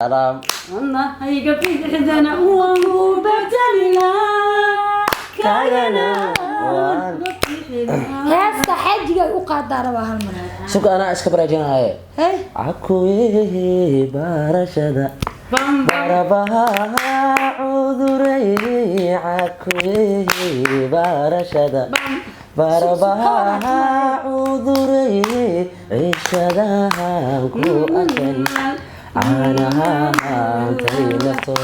Salaam. Wadnahayga bidixdana waan u bedelaa Kaagana waan. Heesta xajiga u qaadaa rabaa hal mar. Suka anaa iska baraajinahaye. Hey. Cakuye barashada barabaha cuduray, cakuye barashada barabaha cuduray, cishadahan ku arkan caanahan taynato.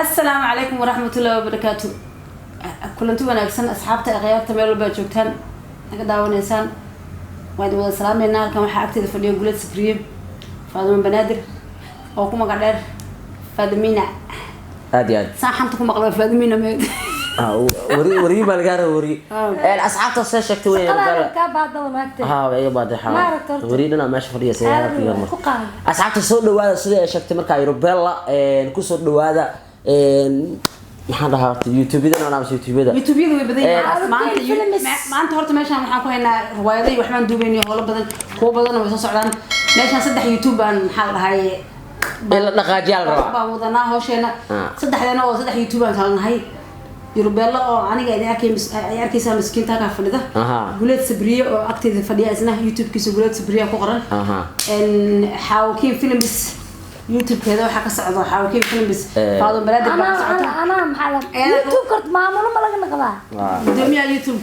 Asalaamu calaykum waraxmatullahi wabarakaatu. Kulanti wanaagsan asxaabta, akhyaarta meel walba aad joogtaan naga daawanaysaan, waan idin wada salaameynaa. Halkan waxaa agteeda fadhiya Gulad Sabriye, Faadimo Banaadir oo ku magac dheer Faadimina. Aad iyo aad. Saan xanta ku maqla Faadimina meed. Wari wari baa lagaa rabaa wari. Asxaabta see sheegtay weyn. Shaqadaada kaa baadada maagtay. Haa, waa iga baadhay. Ma aragto horta. Wari dhanaa meesha fadhiya Aad sayaraadkiga. ku qaad. Asxaabta soo dhawaada, sida ay sheegtay markaa Eurobella kusoo dhawaada. Maxaan dhahaa horta, youtube-yada anaa mise youtube-yada? Youtube-yada way badan yihiin. Maanta Films. Maanta horta meeshaan waxaan ku haynaa riwaayado iyo waxbaan duubaynay, howlo badan, kuwo badanna way soo socdaan. Meeshaan saddex YouTube baan, maxaa la dhahay, In la dhaqaajiyaa la rabaa. Baan wadanaa hawsheena. Saddexdeena oo saddex YouTube aan kala nahay, Yurubello oo aniga idin arkay ay arkaysaa miskiinta halkaa fadhida, Guleed Sabriye oo agteeda fadhiya, isna YouTube-kiisa Guleed Sabriye ku qoran, Xaawakiin Films YouTube-keeda waxaa ka socdo Xaawakiin Films, Faadon Balaadir baa ka Anaa socota. Anaa maxaa la YouTube horta maamulo ma laga naqdaa? Gudoomiyaha YouTube.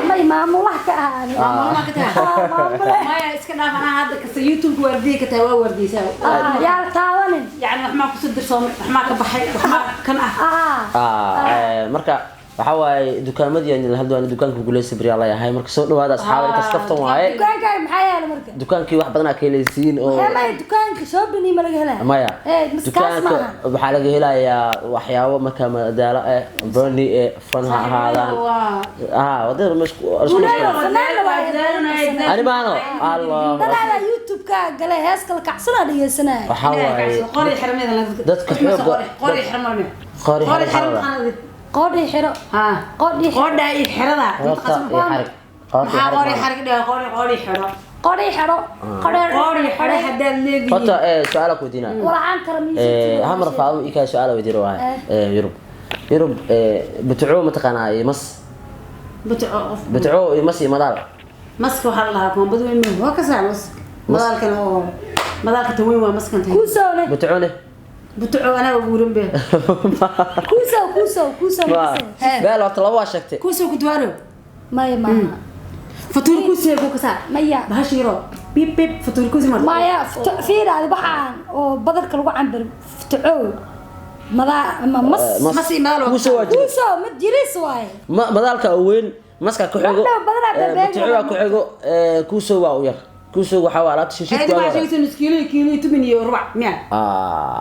May, maamulaha ka ahaa ani. Maamulaha ka tahay? Ah, maamule. Maya, iska dhaaf, anaa hadda kasta YouTube-ka waardiye ka tahay, waa waardiyeysaa. Ah, yaa la taabanin. Yacni waxmaa kusoo dirsoomay, waxmaa ka baxay, waxmaa kan ah. Marka waxaa waaye dukaamadii aan la hadlo, dukaanka Guleed Sabriya la yahay. Marka soo dhawaada asxaabta, intaas kaftan waaye. Dukaankaaga maxaa yaala marka? Dukaankii wax badan aa ka helaysiin oo Maya, dukaanka shopping ma laga helaa? Maya. Eh, miskaas Dukaanka maaha. waxaa laga helayaa waxyaabo marka madadaalo eh, berni eh, fan ha ahaadaan. Waa wadada ani maano Allah. Dadaada YouTube-ka gale, hees kala kacsanaa dhegeysanaya. Waxaa waaye qori xirmada. Dadka xoogga- qori xirmada. Qori qori xirmada. xirmada. Qoodhii xiro. Ha. Qoodhii xiro. Qodha iyo xirada. Qoorta iyo xarig, qoorta iyo Maxaa qori xarig. Xarig dhiga, qori, qori xiro. Qoodhii xiro. Qoodhii. Qori xiro haddaad leedihiin. Horta su-aala ku weydiinaa. Walacaan kara music. Hamar faado ikaa su-aala weydiina waaye. Yurub, Yurub, butco mataqaanaa iyo mas? Butco qof. Butco iyo mas iyo madaal. Maska waxaa la dhahaa koombad weyn weyn waa ka saa mas. Madaalkan oo madaalka tan weyn waa maskan tan. Kuusoo leh. Butcone. Butco anaa guuran be. Kuusoo, kuusoo, kuusoo. Beel horta laba waa sheegtay. Kusoo ku duwaaro. Maya, maaha. Fatuur kusoo ku kasaa. Maya. Bahash yaro bip bip, fatuur kusi mar. Maya, fiiraadi waxaan oo badarka lagu cambiro ftucow madaa ama mas. Mas iyo madaal waa Kuusoo waa jira. Kuusoo mid jiris waaye. Madaalka oo weyn, maska ku xigo. Hadhow badanaa bebeeg butco waa ku xigo, kuusoo waa u yar. Kuusoo waxaa waa alaabta Ay shishiidka. waxaa sheegtay nus kiilo iyo kiilo iyo tumin iyo rubac miya?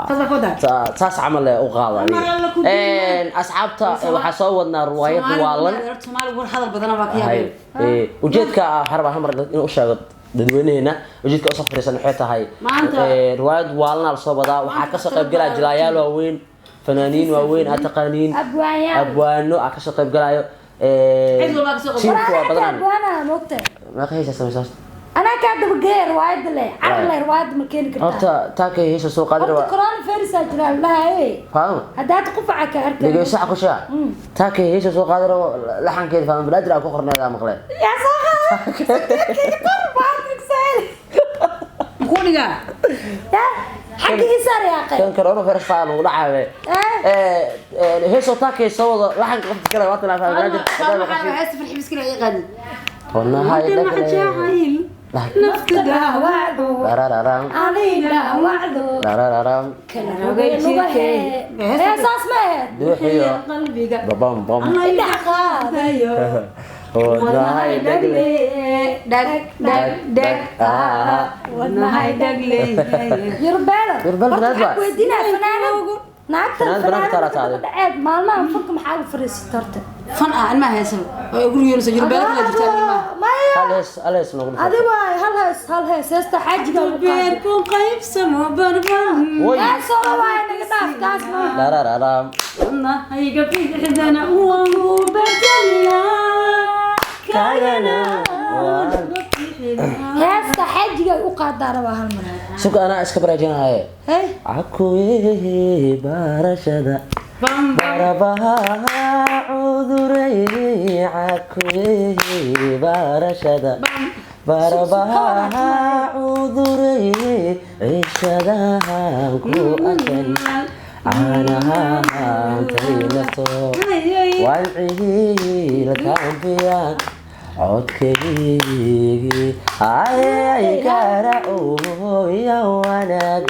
Taas baa ka wadaa? Saas camal ee u qaada. Mar alla ku diiday. Asxaabta, waxaa soo wadnaa ruwaayad waalan. Soomaali war hadal badana baa ka Hay. yaabay. Ujeedka ah waxaan rabaa hamar inuu u sheego dadweynaheena ujeedka usoo fadhiisan waxay tahay Maanta- riwaayad waalanaa lasoo wadaa. Waxaa kasoo qayb galaya jilaayaal waaweyn, fanaaniin waaweyn aad taqaaniin, Abwaanyaal. abwaano aa kasoo qayb galayo. Cid walbaa kasoo qayb- Tiimku waa badanaan. Abwaana moogta. Meeqa heesa samaysaa? Anaa kaa dabageeya riwaayadda le carle, riwaayadda ma keeni kartaa? Horta taakay heesa soo qaadi Horta rabaa. Coronavirus aa jira lahaye. Faama. Haddaad qufaca ka arkay. Dhegeyso ku sheega taakay heesa soo qaadi rabo, laxankeeda Faama Banaadir aa ku qorneed aa maqleen. Yaa soo qaada kor baartik sahel. Muxuu dhigaa? Yaa xagga isaar yaaqay. Kan coronavirus qaa lagu dhacaabe. Heesoo taakay soo wado laxanka qofka kale waa tanaa Faama Banaadir. Faama waxaa la heesta farxi miskiin ay qaadi. Wadnahay dhagle. Jacayl nafta dhaawacdo. Darararam. Ani dhaawacdo. Darararam. Kala rogay lugahe. Heesaas ma ahayd? Duuxiyo. Qalbiga. Babam bam. Indhaha qaadayo. Wadnahay dhagle. Dhag dhag dhag. Wadnahay dhagle. Yurbeelo. Yurbeelo Horta fanaanad waxaan waay. ku weydiinaya fanaanad. Naagtan Fanaanad banaanka fanaanad taalaa. dhaceed maalmahan fanka maxaa ugu fariisata horta? Fan ah ilmaha heesaba oo ay gurigeena soo jiro beela kala jirta ilmaha. Maya. Hal hees, hal hees noogu dhufo. Adi waay, hal hees, hal hees, heesta xaajiga ugu qaad. Beerku qaybsamo barban. Way. Hees hore waay, naga dhaaf taas ma. Darararam. Wadnahayga bidixdana waan ku bedelaa Kaagana waan. Heesta xaajiga u qaadaa rabaa hal mar. Suga, anaa iska baraajinahaye. Hey. Cakuye barashada. Bam bam. Barabaha cuduray, cakuye barashada. Barabaha cuduray, cishadahan ku arkan caanahaantay nafto wancihiilkaambiya codkaygii ayay gaara ooya wanaag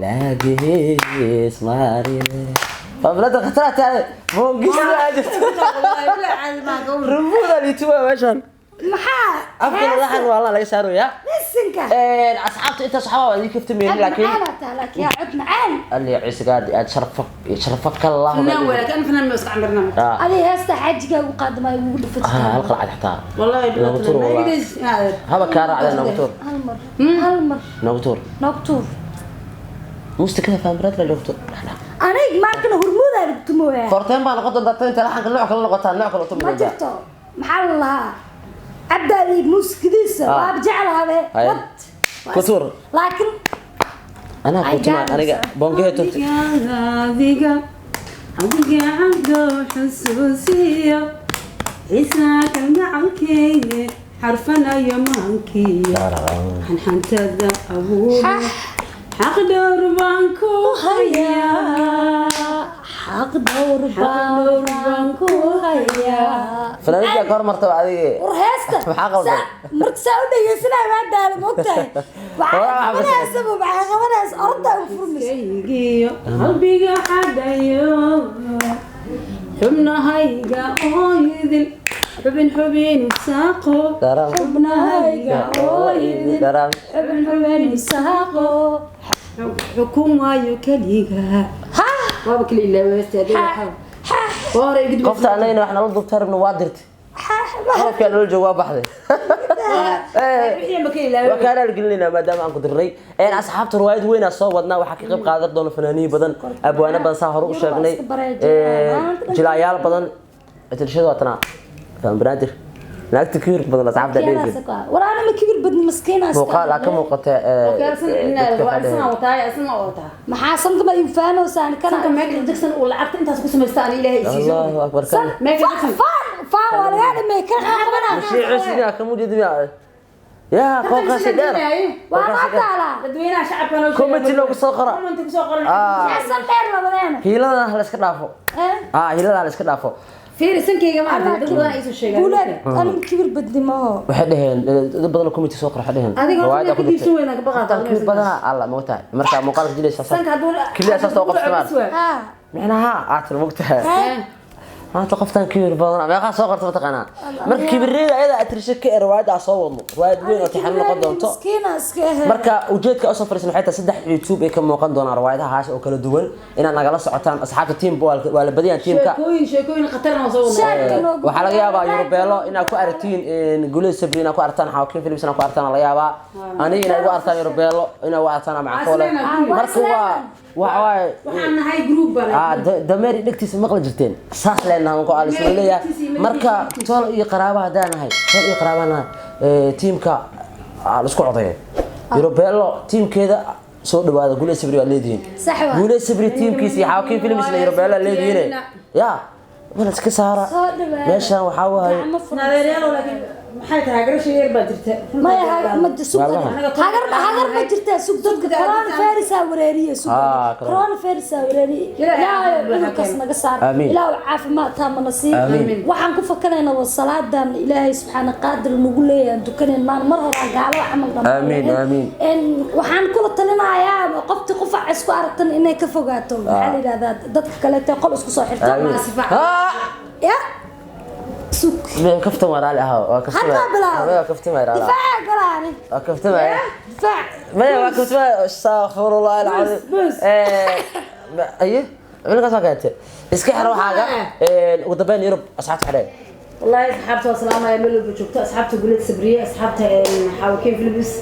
laagiis maarine fablada khataraataade boongisa jirta rumbuda lituba meeshan. Maxaa? Afkana laxan waa la laga saaraya. Bisinka. Asxaabta intaas waxaa waa idin kaftameeyey, cod laakiin macaan taa, laakiin yaa cod macaan. Alli ciise gaadi aad sharfa sharfaka Allah. Fanaan walaak an fanaan ma iska camirna. Adi heesta xaajiga ugu qaada ma ugu dhufatay. Hal qalcad xataa. Wallahi. Noogu tuur, wallahi. Haba kaa raacda, noogu tuur. Hal mar, hal mar. Noogu tuur. Nogtuur. Mustakada faamiraad la noogu tuur. Aniga maarkana hurmuudaa lagu tumooyaa. Forteen baa noqon doontaa inta laxanka nooc kale noqotaa, nooc kale utumi Ma doontaa. jirto, maxaa la lahaa cabdaadi muusikidiisa waaba jeclahabe. Haye. Wad. Ku tuur. Laakiin anaa Ay, ku tumaa aniga gaaraysa. boongee turti. Adiga adiga cabdow xusuusiyo ciisaa kalgacalkeyge xarfanayo maankiyo xanxantada abuur xaq dhowr baan ku hayaa. Xaq dhowr baan ku hayaa. Fanaanida ka hormarta waa adige. War heesta. Maxaa qaldan? Marka saa u dhegeysanaya waa daala, moogtahay. Waa waxaa wax qabanaysa, waxaa qabanaysa orda u furmaysa. Kaygiyo qalbiga xadhayo xubnahayga oo idil xubin xubin saaqo. Daram. Xubnahayga oo idil Daram. xubin xubin saaqo xukumaayo keliga. Ha. Waaba kala ilaaway. Ha. Hore gudub. Qofta anagana wax nala duubta rabna waa dirtay. Ha. Qalabkaa nala jooga waa baxday. Wixii ma ka ilaaway. Waa kaan gelinayna maadaama aan ku dirnay. Asxaabta, riwaayad weyn aa soo wadnaa, waxaa ka qayb qaadan doona fanaaniin badan, abwaano badan, saa hore u sheegnay, jilaayaal badan. Tilshada waa tanaa faan banaadir, naagta kibirka badan asxaabta dhegeysa. War ana ma kibir badni, maskiina. Muuqaal aa ka muuqata. Wataa asna wataa. Maxaa sanka ma ifaanoosaan kana? Sanka Michael Jackson uu lacagta intaas ku samaysta aan Ilaahay siiso. Allahu akbar, kan Michael Jackson. Faan faan waa lagaa dhamay kan qabanaa. Shiicu ka mujid yaa kookaasi dheer. Waa noo taalaa. Dadweynaha shacabka loo sheegay. Comment loogu soo qora. Comment ku soo qora. Xasan dheer labadeena. Hiilada la iska dhaafo. Eh? Hiilada la iska dhaafo. Fiiri sankeyga, ma aragtay, dad badan ay soo sheegaan. Guuleed, anigu kibir badni maaho. Waxay dhaheen dad badan oo comment soo qora, waxay dhaheen Adiga horta riwaayadda inaad ku ka diibsan jirtay. weynaa ka baqaata. Kibir badanaa alla mogtahay marka muuqaalka jilaysa Sanka hadduu keliya saas oo qabsamaan. Ha. Micnaha aad tiri mogtahay maanta qoftan kibir badan meeqaa soo qorta mataqaanaa, marka kibireeda ayada atrisho ka ee riwaayadda aan soo wadno, riwaayad weyn oo tixan noqon doonto. Miskiina iska ahe. Marka ujeedka usoo fariisan waxay tahay saddex YouTube ay ka muuqan doonaan riwaayadahaas oo kala duwan inaad nagala socotaan asxaabta. Team waa la badiyaan teamka. Sheekooyin, sheekooyin khatarna waa soo wadnaa. Shaarka noogu. Waxaa laga yaabaa Yurbeelo inaad ku aragtiin, Guleed Sabri inaad ku aragtaan, Xawaakiin Philips inaad ku aragtaan, laga yaabaa aniga inaad igu aragtaan, Yurbeelo inaad u aragtaan Macaqoole. Marka waa waxa waaye Waxaan nahay group baan. Dameer dhegtiisa maqli jirteen, saas leenahay ko alisla leeyahay. Marka tol iyo qaraaba haddaan nahay, tol iyo qaraaba nahay, tiimka la isku codeeyo. Yurbeelo tiimkeeda soo dhawaada, Guleed Sabri waa leedihiin. Sax waa. Guleed Sabri tiimkiisa iyo Xawaakiin Philips la Yurbeelo leedihiin ya wala iska saara. Soo dhawaada. Meeshan waxaa waaye Gacmo furan. Nadeeryaal, laakiin maxay tahay garasha yar baa jirta. Maya, ma sug. Maalmahan. Hagar hagar ma jirtaa, sug, dadka coronavirus aa wareeriye, sug. Ah, corona. Coronavirus aa wareeriye. Ilaahay Ilaahay caafimaad cudurkaas keeno. naga saar. Aamiin. Ilaahay caafimaad taamana sii. Aamiin. Waxaan ku fakanaynaa waa salaadan Ilaahay subxaana qaadir nagu leeyahay aan tukanayn maan mar hore aan gaalo camal dhammaan. Aamiin, aamiin. En waxaan kula talinayaa qofti qufac isku aragtan inay ka fogaato, maxaa la yidhahdaa, dadka kaleete qol isku soo xirto. Aamiin. Ya sug. Kaftan waa raali ahaa, waa kaftan. Hadda bilaab. Waa kaftan, waa raali ahaa. Difaaca galaani. Waa kaftan. Difaac. maya, waa kaftan, astaghfirullah alcazim. Bus, bus. Aye, cunugaas waa keentay. Iska xiro waxaaga. Ugu dambeyn Yurub asxaabta xidheen. والله أصحابته وسلامة يا ملو بجوكته أصحابته قلت سبرية أصحابته حاوكين فيلبس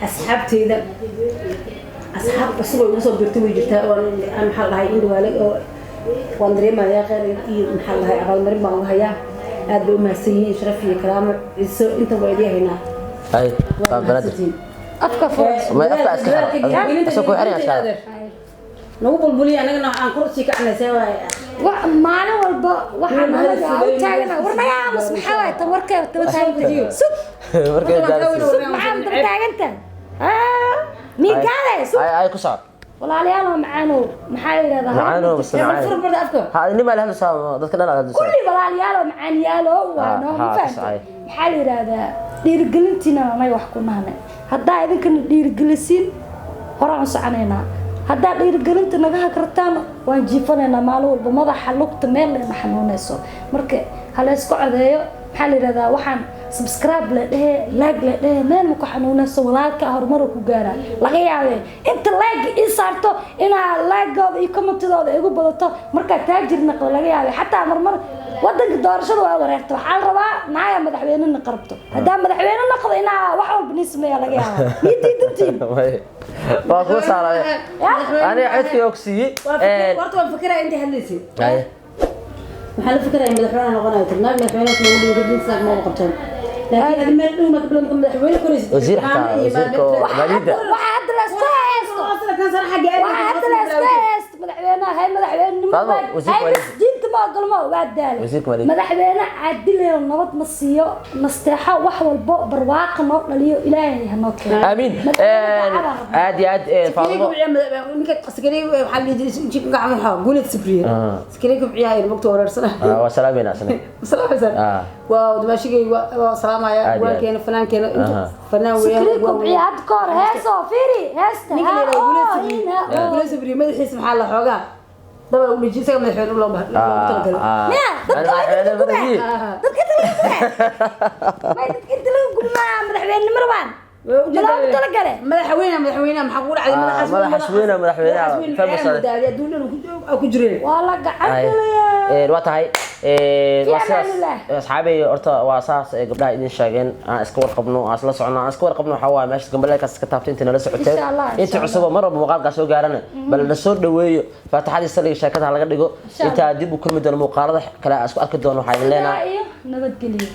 أصحابتي إذا أصحاب أصبع وصل برتوي جرتها وأنا محل هاي إندو هالك وأنا دريما يا خير محل هاي أبغى مريم ما هيا هذا ما سيء شرفي كلام أنت وعدي هنا Ay, waa banaadir. Afka furas. Ma afka iska xiro. Asoo ku xiran iska. Nagu bulbuliya anagana aan kursi kacnay see waay. Maalin walba waxaan anaga u taagana war naga aamus, maxaa waay tan warkeeda taba taagan? Sug. Markay daarayso. Sug, maxaa daba taagantan miigaale? Sug. Ay, ay, ku soco. Walaalayaal oo macaanow, maxaa la yidhahdaa? Macaanow mise macaan? Fur barda afka. Ha, nima la hadlaysaa, dadka dhan la hadlaysaa. Kulli walaalayaal oo macaanyaalo waa noo ma fahamtay? Maxaa la yidhahdaa, dhiirigelintiina anaga wax ku nahnay. Haddaa idinkana dhiirigelisiin, horaan u soconaynaa. Haddaa dhiirigelinta naga hagrataan, waan jiifanaynaa maalin walba, madaxa lugta meel lena xanuunayso. Marka ha la isku codeeyo. Maxaa la yidhahdaa, waxaan subscribe la dhehe, like la dhehe, meel ma ku xanuunayso. Walaalka horumar ku gaaraa laga yaabee inta like ii saarto inaa like-gooda iyo commentidooda igu badato markaa taajir naqdo laga yaabee. Xataa marmar wadanka doorashada waa wareerta. Waxaa la rabaa naaya madaxweyne naqrabto. Haddaa madaxweyne naqdo, inaa wax walba nii sameeya laga yaabaa. Mii diidantiin? Waa kuu saaray aniga codkii oo ku siiyey. Horta waan fikiraya inta hadlaysay. Ay. Waxaan la fikiraya madaxweyne noqonayo tirnaag madaxweyne lagu dhigo kadib saak ma qabtaan, laakiin adi meel dhow ma ka bilow madaxweyne koraysid. Wasiir xataa, wasiirka maaliyadda. Waxaa hadda la isku haysto, waxaa hadda la isku haysto madaxweynaha hay madaxweynenimo Faadmo, wasiirka hay maaliyadda. Diinta ma ogolmo, waa daalay. Wasiirka maaliyadda. Madaxweyne caadileyo nabad ma siiyo, nasteexo wax walbo barwaaqa noo dhaliyo, Ilaahay ha noo keeno. Aamiin. Madaxweyne daacad aan rabnaa. Aad iyo aad, Faadmo. Ninka askari waxaa la yidhi gacmo waxaa guuleed sabriye askari kubciyaa yar mogta wareersana. Waa salaamayna asna. Salaam. Waa dumaashigay, waa salaamaya. Aad iyo aad. Walkeena fanaankeena inta fanaan weeyaan. Sikri kubciya hadda ka hor heesoo fiiri heesta. Ninka la yidhahdo guuleed sabriye, guuleed sabriye madaxiisa maxaa la xoogaa daba u dhiji isaga madaxweyne loo talagalay. Miya dadka oo inta laga gubaa, dadka inta laga gubaa, may dadka inta laga gubaa madaxweynenimo rabaan loogu talagalay. Madaxweyne, madaxweyne maxaa kugu dhacday? Madaxaas weyne, madaxweynaha, famous ah. Madaxweyne adduun dhan ku jireen. Waa la gacan galayaa. Waa tahay, waa sidaas. Amaanillah. Asxaabay, horta waa saas ay gabdhaha idin sheegeen. Aan iska warqabno, aan isla socono, aan iska warqabno. Waxaa waaye meesha gambaleelkaas iska taabtay inta nala socoteen. Insha Allah, inta insha cusub oo mar walba muuqaalkaa soo gaarana, bal na soo dhaweeyo, faataxadii saliga sheekada ha laga dhigo. Insha Allah. Intaa dib u kulmi doono, muuqaalada kale aan isku arki doono, waxaa idin leenahay iyo nabadgelyo.